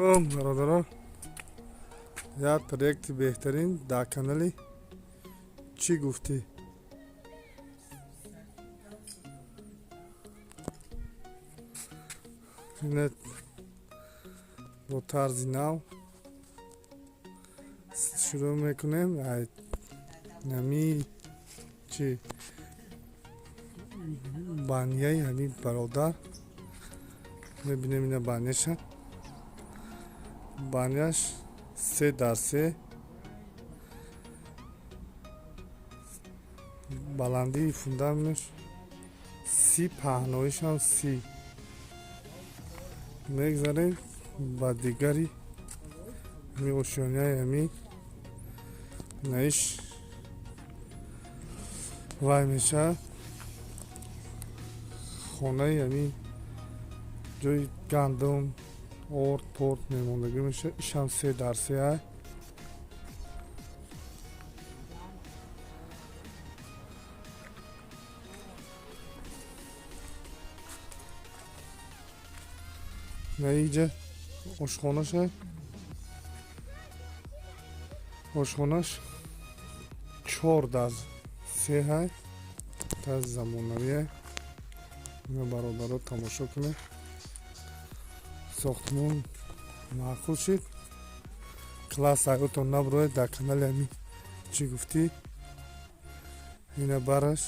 Бародарон, як проекти беҳтарин дар канали «Чӣ гуфтӣ». Ина бо тарзи нав шурӯъ мекунем. Нами чи баняи ҳамин бародар мебинем. Ина баняша, баняш 3 дар 3, баландии фундаментш 30, паҳноишам 30. Мегзарем ба дигари ҳами ошёнаи ҳами наиш вай мешавад, хонаи ҳами ҷои гандум, орд порт мемондагӣ мешавад. Ишам 3 дар 3 ай. Наиҷа ошхонаша, ошхонаш 4 дар 3 ҳай, тарзи замонавие. Ина, бародаро, тамошо кунед. Сохтмон маъқул шид, класс аётон набуроед дар канали ҳами «Чӣ гуфтӣ». Ина бараш.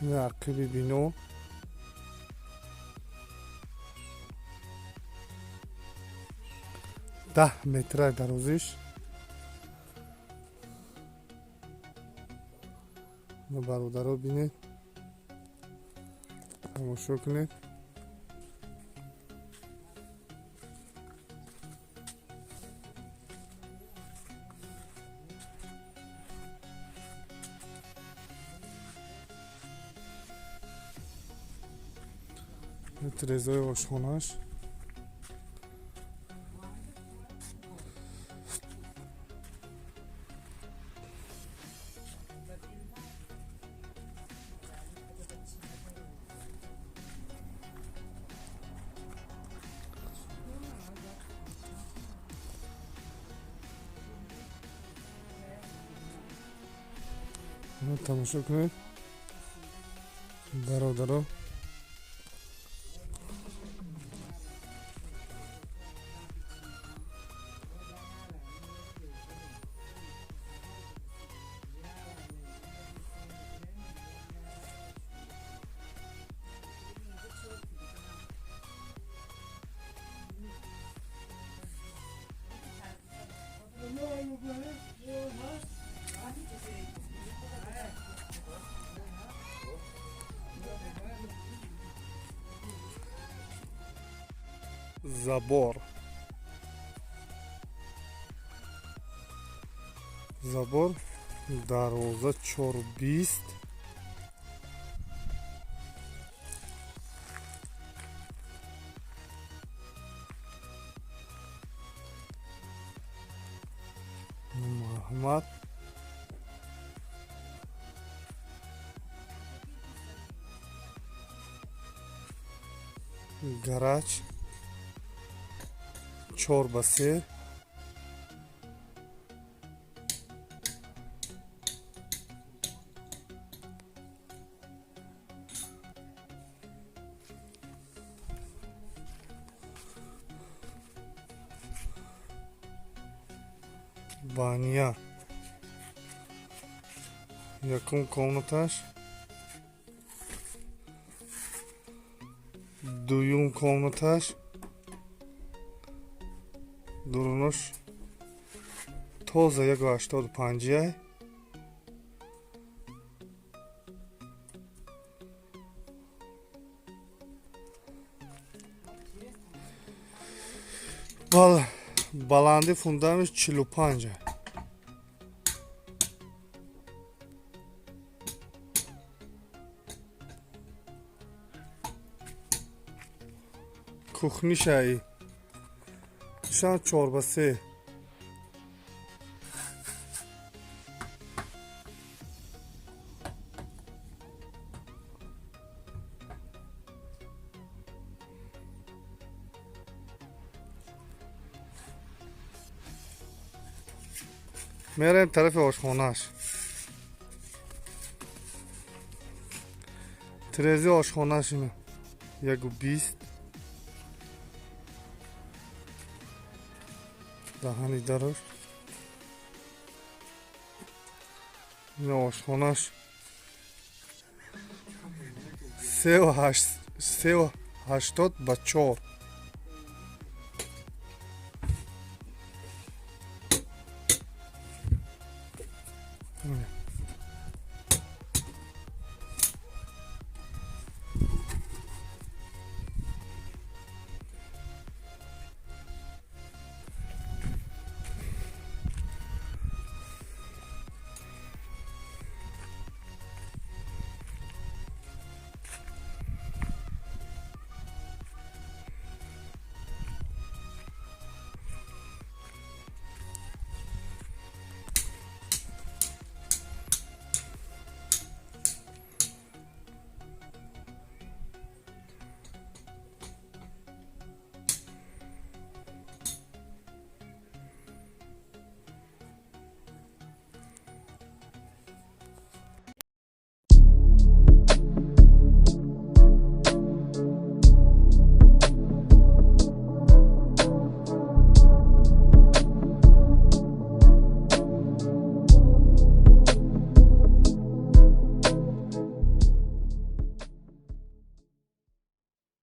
Ина ақиби бино. 10 метра дарозиш. Бародаро, бинед, тамошо кунед. Тирезаи ошхонаш. Тамошо кунед, бародаро. Забор, забор дарвоза 4,20. Марҳамат. Гараж 4 ба 3. Баня, якум комнаташ, дуюм комнаташ, дурунош тоза, 1,85-ай. Баланди фундаментш 45. Кухнишаи шан 4 ба 3. Мераем тарафи ошхонааш. Тирези ошхонааш ина 1,20, даҳани дарош. Ина ошхонаш 3,80 ба 4.